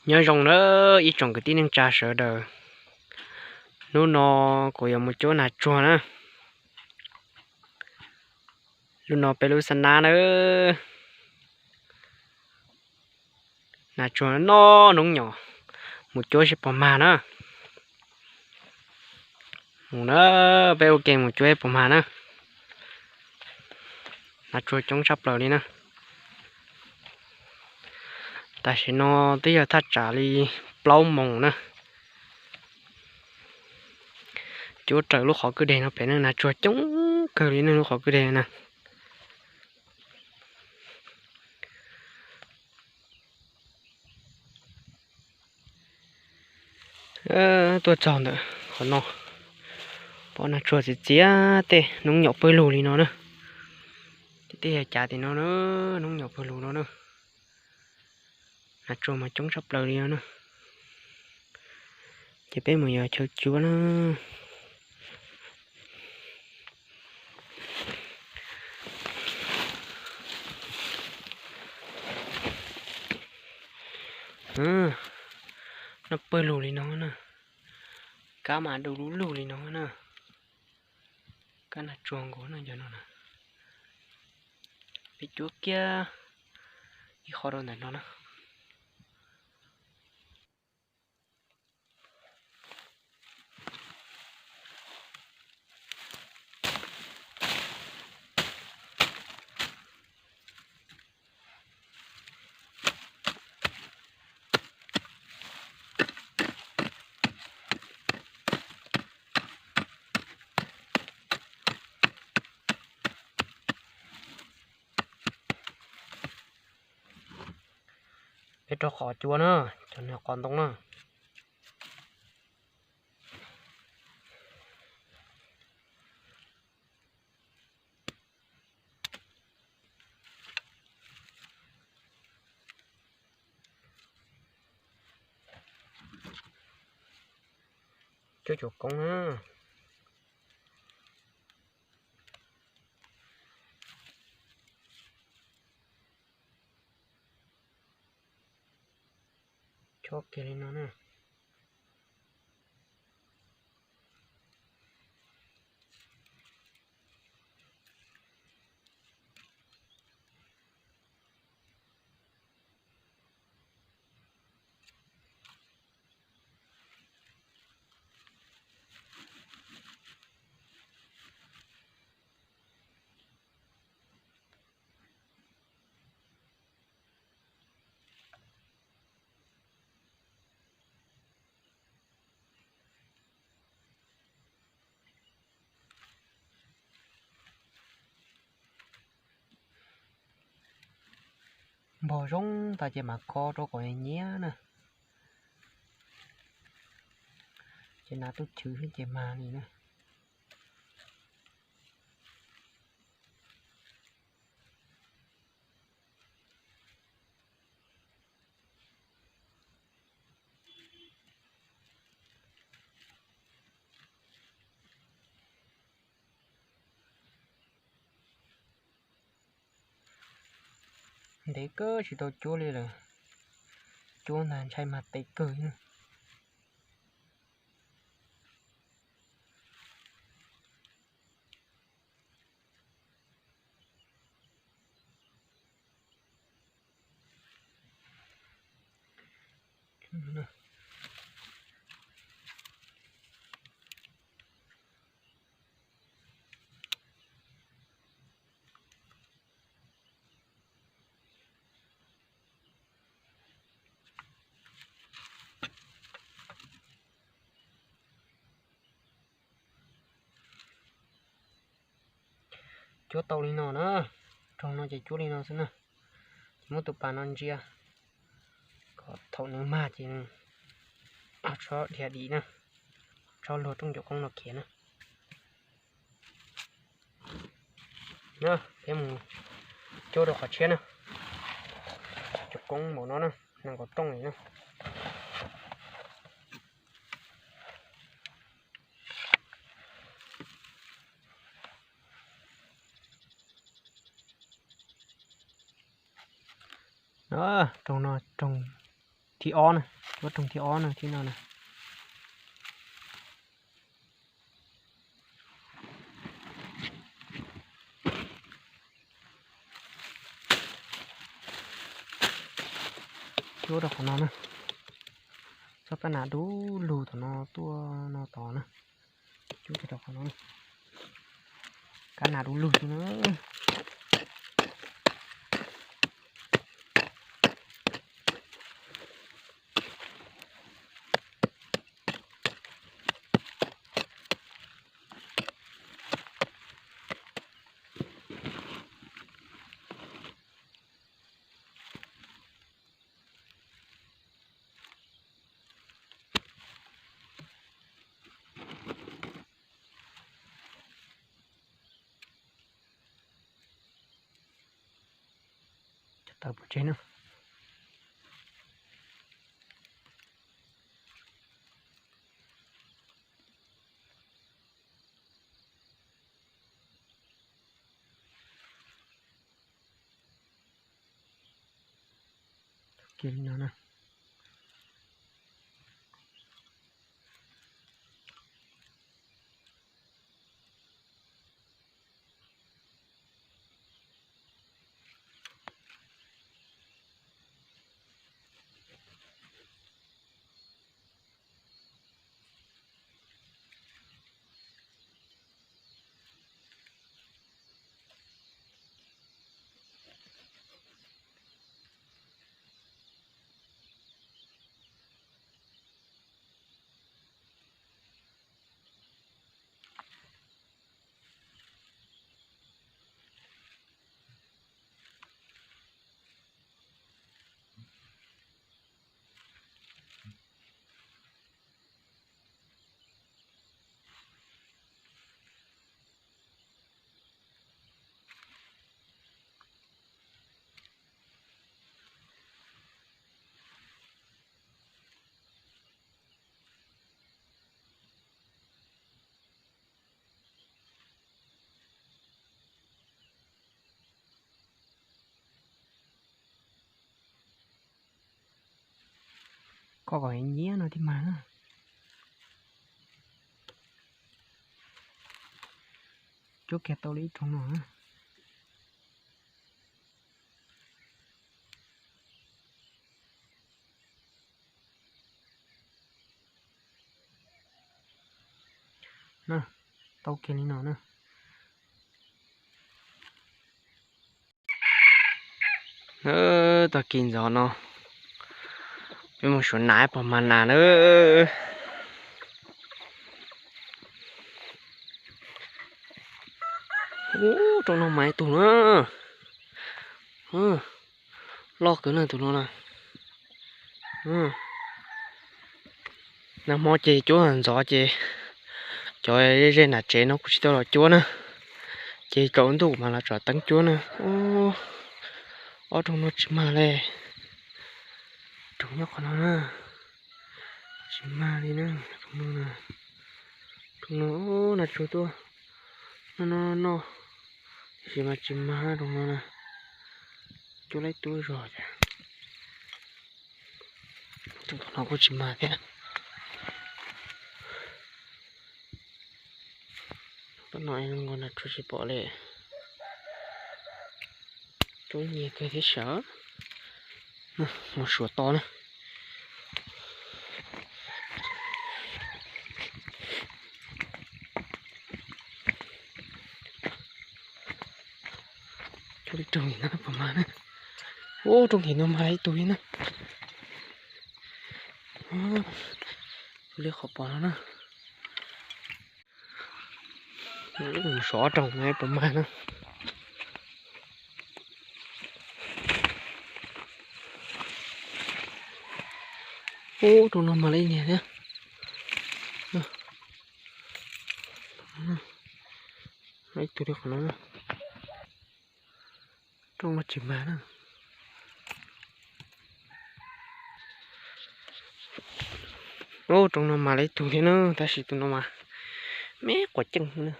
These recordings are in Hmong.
Nyob zoo na ib tsoom kwv tij neej tsa sawv daws. Hnub no kuv yuav mus cuab nas tsuag na. Lub no peb lub xab nab na. Nas tsuag no hnub nyom mus cuab seb puas mag na. Mus na, peb ua ke mus cuab seb puas mag na. Nas tsuag coob tshaj plaws li na. Tam sim no twb yog thaj tsam li plaub moos na. Cuab raws lub qhov kwj deg no pem na, nas tsuag coob kawg li na lub qhov kwj deg na. Tuaj txog ntawm qhov no, pom nas tsuag txias txias tej, hnub nyom pawg lug li no na. Tej yog cav tim no na, hnub nyom pawg lug no na. Nas tsuag mas coob tshaj plaws li no na. Ces peb mus yos chaw cuab na. Noj pawg lug li no na. Kab mas du lub lug li no na. Kab nas tsuag nkaus no, cov no na. Peb cuab kiag ib qho rau ntawm no na. Peb rau qhov cuab na, cov no qhov ntoo na. Cuab cuam koob na. Chob kiag li no na. Npog zoo tas ces mam kho rau kom nyiab na. Ces nas tuaj chwv ces mag li na. Ntev kawg tsis tau cuab li lawm. Cuab ntag ntshai mag tes kawg. Cuab tau li no na, roog no ces cuab li no xwb na. Ces muab tus pas no ntsia kom thaum nws mag ces tso dhia dim na, tso luag rooj cuab koob no khiav na. Peb mus cuab rau qhov tshiab na. Cuab koob npaum no na, nees nkaum rooj li na. Roog no roog thib ob na, cuab rooj thib ob na, thib no na. Cuab rau qhov no na. Txoj kab nas du lug tom no tuaj no tod na. Cuab kiag rau qhov no. Kab nas du lug xwb na. Cov taws pov tseg na. Kiag li no na. Koj kom nyiab no thiaj mag na. Cuab kiag tau li ib rooj no na. Na, tau kiag li no na. Tag kis ntxov no peb mus suav nas pog mas nas na. Ub, rooj no mas ib tug na. Loj kawg na tus no na. Nag hmo ces cuab ntxov ces cov ze nam tsev no kuj tsis tau los cuab na, ces tsaus ntuj mas los tsom teeb cuab na. Ob rooj no tsis mag li. Rooj nyob qhov no na, tsis mag li na. Rooj no, rooj no, nas tsuag tuaj noj noj noj, tiam sis mas tsis mag rooj no na. Cuab laib tub zog cas. Rooj no kuj tsis mag thiab. Tab no nas tsuag tsis pom li. Cuab nyias kawg thiab sas. Mus suav to na. Cuab li rooj no puas mag na. Ub, rooj no mag ib tug li na. Cuab li qhov pom no na. Mus suav ob rooj no puas mag na. Ub, rooj no mag li niag thiab. Ib tug li qhov no. Rooj no tsis mag na. Ub, rooj no mag li ib tug thiab na, tab sis tus no mas me quav ceej na.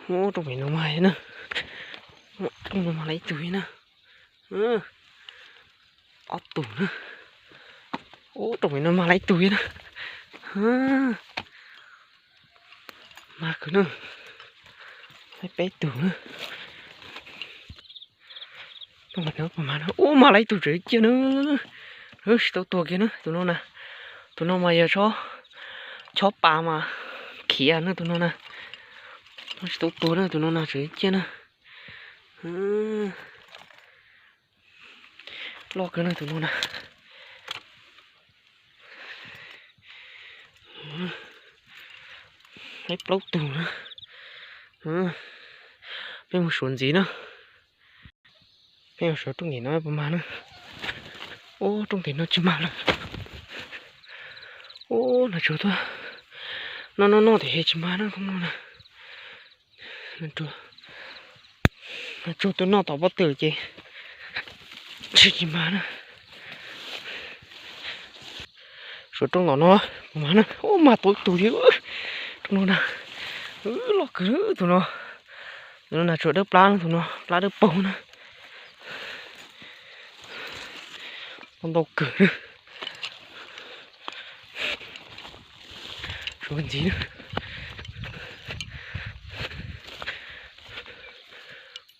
Ub, rooj pem no mag thiab na. Rooj no mag li ib tug thiab na. Ob tug na. Ub, rooj pem no mag lawm ib tug thiab na. Mag kawg na. Lawm peb tug na. Ub, mag lawm ib tug tseem ciaj na. Tsis tau tuag kiag na tus no na. Tus no mas yog chob pas mas khiav na tus no na. Tsis tau tuag na tus no na, tseem ciaj na. Loj kawg na tus no na. Lawm plaub tug na. Peb mus suav ntxiv na. Peb mus suav rooj tim no puas mag na. Ub, rooj tim no tsis mag lawm. Ub, nas tsuag tuaj noj noj noj tim hev tsis mag na rooj no na. Nas tsuag tuaj noj tom pob tw ces tsis mag na. Suav rooj tom no puas mag na. Ub, mag tau ib tug li. Rooj no na, loj kawg tus no. Tus no nas tsuag dawb plab na, tus no plab dawb paug na. Ntau kawg na. Suav ntxiv na.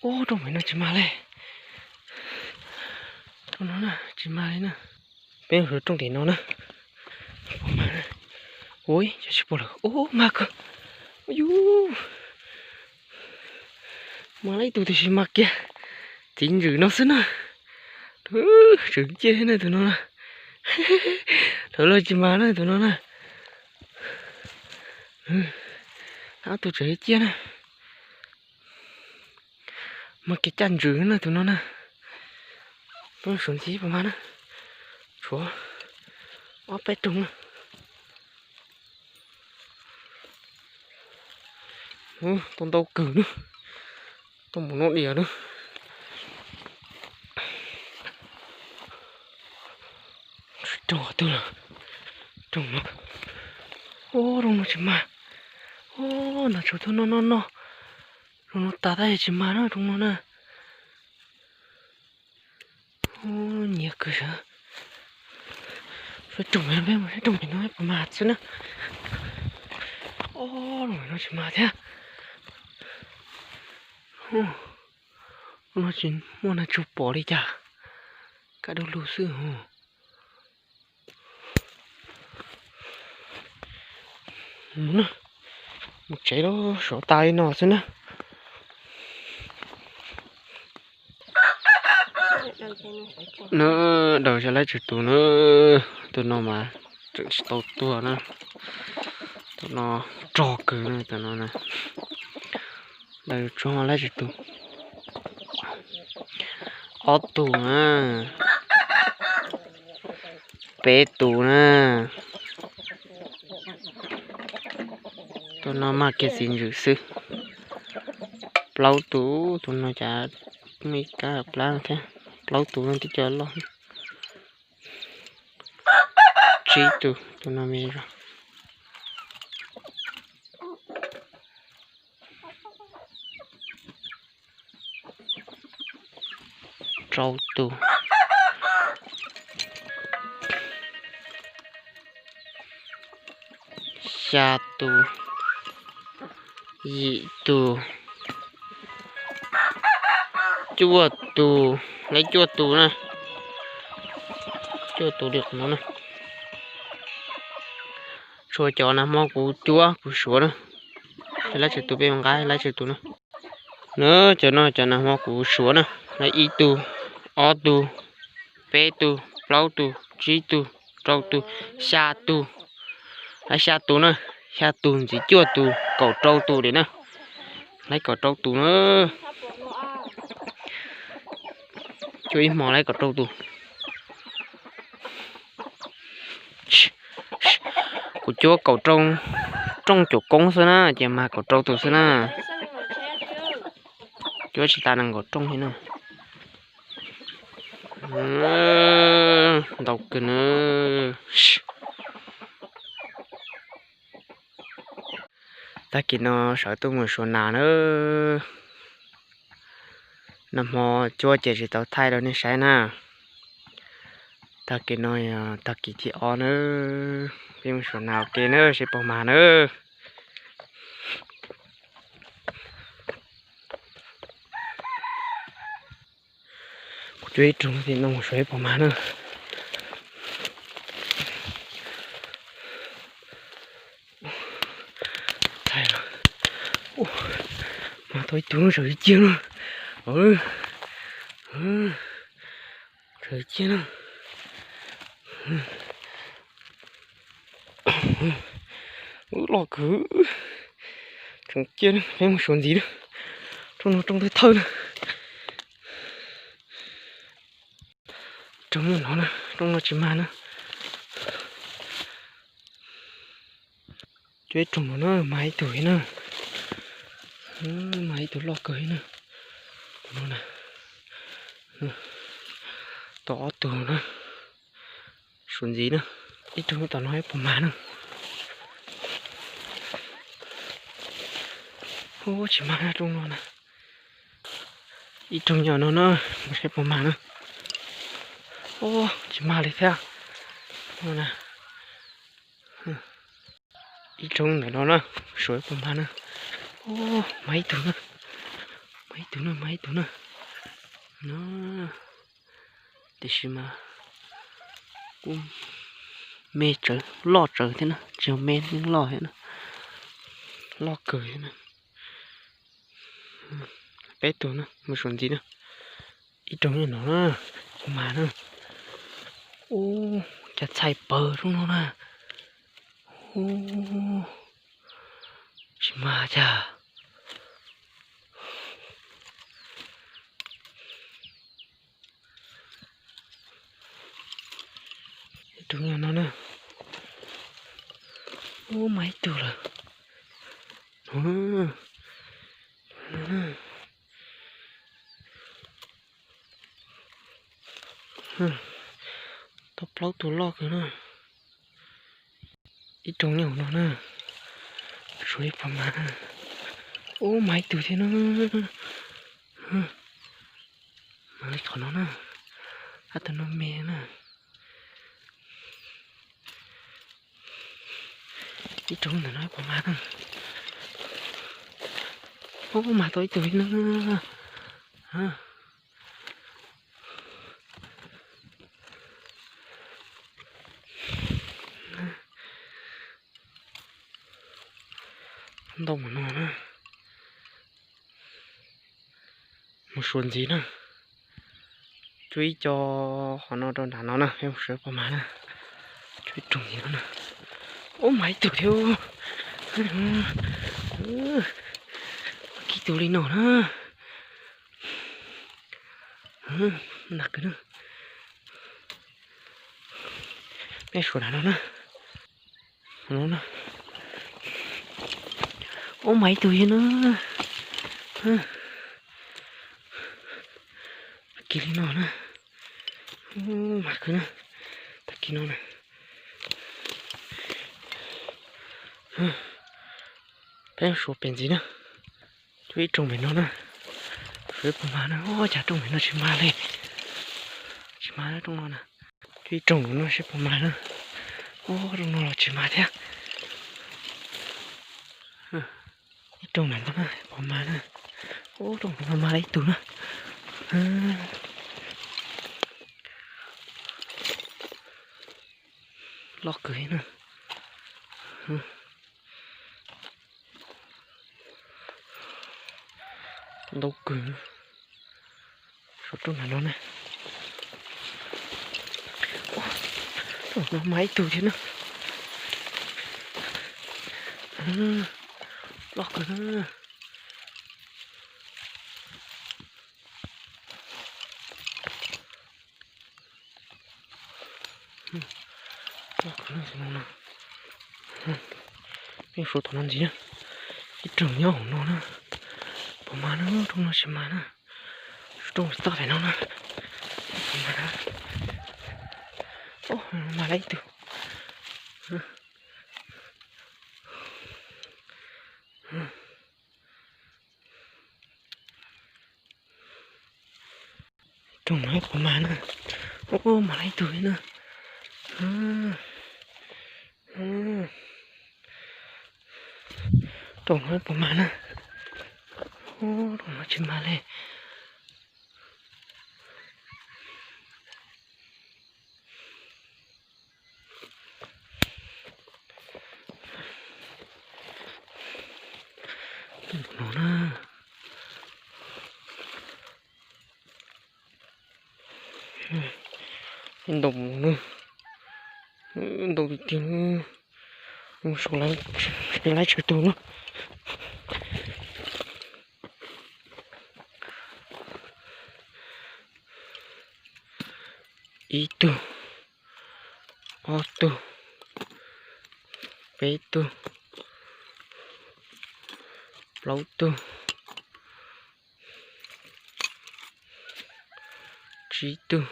Ub, rooj pem no tsis mag li. Rooj no na tsis mag li na. Peb mus suav rooj tim no na. Ua cas tsis pom lawm. Ub, mag kawg. Yus, mag lawm ib tug tiam sis mag kiag txiv ntsws no xwb na. Tseem ciaj na tus no na. Lawv los tsis mag na tus no na. Ob tug tseem ciaj na. Mag kiag caj ntsws na tus no na. Peb suav ntxiv puas mag na. Tshuav ob peb rooj na. Tau ntau kawg na. Tau npaum no diam na. Rooj qhov twg lawm? Rooj no. Ub, rooj no tsis mag. Ub, nas tsuag tuaj noj noj noj. Rooj no tas tab sis tsis mag na rooj no na. Ub, nyiav kawg sav. Saib rooj pem no, peb mus saib rooj pem no puas mag xwb na. Ub, rooj pem no tsis mag thiab. Ub, no tsis muaj nas tsuag pom li cas. Kaj dub lug xwb. Mus na, mus tsev lawm, sov tas li no xwb na. Na, daws saib lawv tsev tus na, tus no mas tseem tsis tau tuag na, tus no rog kawg na, tus no na. Daws tsuag lawv tsev tus, ob tug na, peb tus na. Tus no mag kiag txiv ntsws xwb. Plaub tus, tus no cas muaj ib kab plab thiab. Plaub tus no twb cov loj. Tsib tus, tus no me zog. Rau tus, xya tus, yim tus, cuaj tus, lawv cuaj tus na, cuaj tus li qhov no na. Tshuav cov nag hmo kuv cuab kuv suav na, lawv tsev tus peb mus nqa lawv tsev tus na. Na, cov no cov nag hmo kuv suav na, lawv ib tug, ob tug, peb tug, plaub tug, tsib tug, rau tus, xya tus, lawv xya tus na, xya tus ntxiv cuaj tus, kaum rau tus li na, lawv kaum rau tus na. Cuab ib hmo lawv kaum rau tus. Kuv cuab kaum rau rooj cuam koob xwb na, ces mag kaum rau tus xwb na. Cuab tsis tas nees nkaum rooj li na. Ntau kawg na. Tag kis no sawv tuaj mus suav nas na. Nag hmo cuab ces tsis tau thaij rau nej saib na. Tag kis no yog tag kis thib ob nawb, peb mus suav nas ua ke nawb seb puas mag nawb. Kuv cuab ib rooj tim no mus suav puas mag na. Thaij los, mag tau ib tug, tsawm ciaj na. Tsawm ciaj na. Loj kawg. Tsawm ciaj na, peb mus suav ntxiv na. Rooj no rooj thawj thawj na. Rooj no, rooj no tsis mag na. Cuab ib rooj no na, mag ib tug thiab na. Mag ib tug loj kawg thiab na. Tus no na, tau ob tug na. Suav ntxiv na, ib rooj tom no puas mag na. Ub, tsis mag rooj no na. Ib rooj nyob no na, mus saib puas mag na. Ub, tsis mag li thiab. Ib rooj ntawm no na, suav puas mag na. Ub, mag ib tug na, mag ib tug na, mag ib tug na. No, tiam sis mas kuj me tsawv, loj tsawv thiab na, tsis yog me, yeej loj thiab na. Loj kawg thiab na. Peb tug na, mus suav ntxiv na. Ib rooj no na, puas mag na. Ub, cas txhais pawg rooj no na. Ub, tsis mag cas. Ib rooj no na. Ub, mag ib tug lawm. Tau plaub tug loj kawg na. Ib rooj nyob hauv no na. Suav puas mag na. Ub, mag ib tug thiab na. Mag li qhov no na. Ab, tus no me na. Ib rooj ntawm no puas mag na. Ub, mag tau ib tug thiab na. Ntau mus no na. Mus suav ntxiv na. Cuab ib co qhov no rau nram no na, peb mus saib puas mag na. Cuab ib rooj ntxiv no na. Ub, mag ib tug thiab. Kib tug li no na. Nag kawg na. Peb suav nram no na. Ub, mag ib tug thiab na. Kib li no na. Ub, mag kawg na. Tag kis no na. Peb suav pem ntxiv na. Cuab ib rooj pem no na. Saib puas mag na. Ub, cas rooj pem no tsis mag li. Tsis mag rooj no na. Cuab ib rooj no seb puas mag na. Ub, rooj no los tsis mag thiab. Ib rooj no na, puas mag na. Ub, rooj no mag li ib tug na. Loj kawg na. Ntau kawg. Suav rooj nram no na. Rooj no mag ib tug thiab na. Loj kawg na. Loj kawg no. Peb suav tom no ntxiv na. Ib rooj nyob hauv no na. Puas mag na, rooj no tsis mag na. Rooj toj pem no na. Puas mag na. Ub, mag li ib tug. Rooj no puas mag na. Ub, mag li ib tug thiab na. Rooj no puas mag na? Rooj no tsis mag li. No na. Ntau mus no, ntau tiag tiag. Mus saum lawv, lawv tsawg tug no. Ib tug, ob tug, peb tug, plaub tug, tsib tug,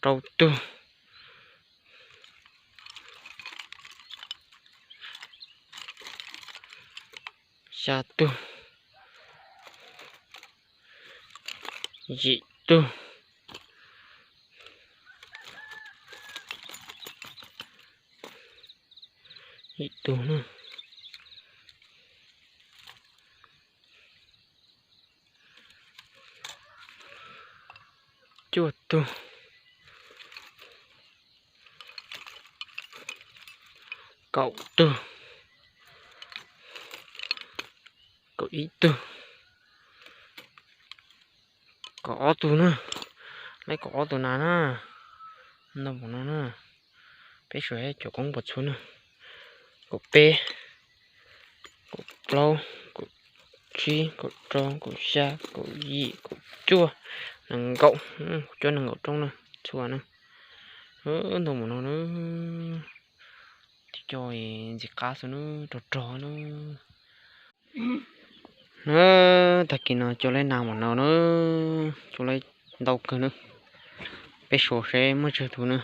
rau tug, xya tug, yim tug, yim tug na, cuaj tug, kaum tug, kaum ib tug, kaum ob tug na, lawv kaum ob tug na na, ntau mus no na. Peb suav cov koob puas txhua na, kaum peb, kaum plaub, kaum tsib, kaum rau, kaum xya, kaum yim, kaum cuaj, nees nkaum, kaum cuaj nees nkaum rooj na, txhua na. Ntau mus no na, tib co ntxim qab xwb na, rog rog na. Na, tag kis no cua laib nag mus no na, cua laib ntau kawg na. Peb suav seb muaj tsawg tug na,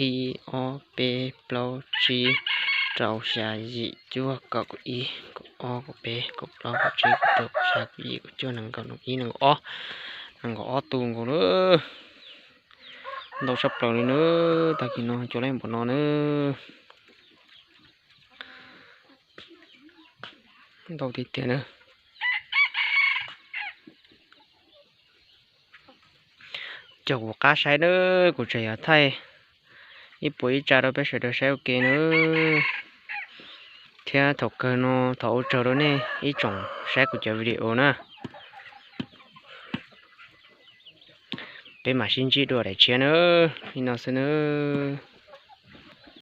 ib, ob, peb, plaub, tsib, rau, xya, yim, cuaj, kaum, kaum ib, kaum ob, kaum peb, kaum plaub, kaum tsib, kaum rau, kaum xya, kaum yim, kaum cuaj, nees nkaum, nees ib, nees nkaum ob, nees nkaum ob tug nkaus na. Ntau tshaj plaws li na, tag kis no cua laib npaum no na. Ntau tiag tiag na. Cov kuv qab saib na, kuv tseem yuav thaij ib puas ib tsa rau peb sawv daws saib ua ke na. Thiab thaum kawg no thov ua tsaug rau nej ib tsoom saib kuv cov video na. Peb mam sib ntsib dua daim tshiab na, li no xwb nawb.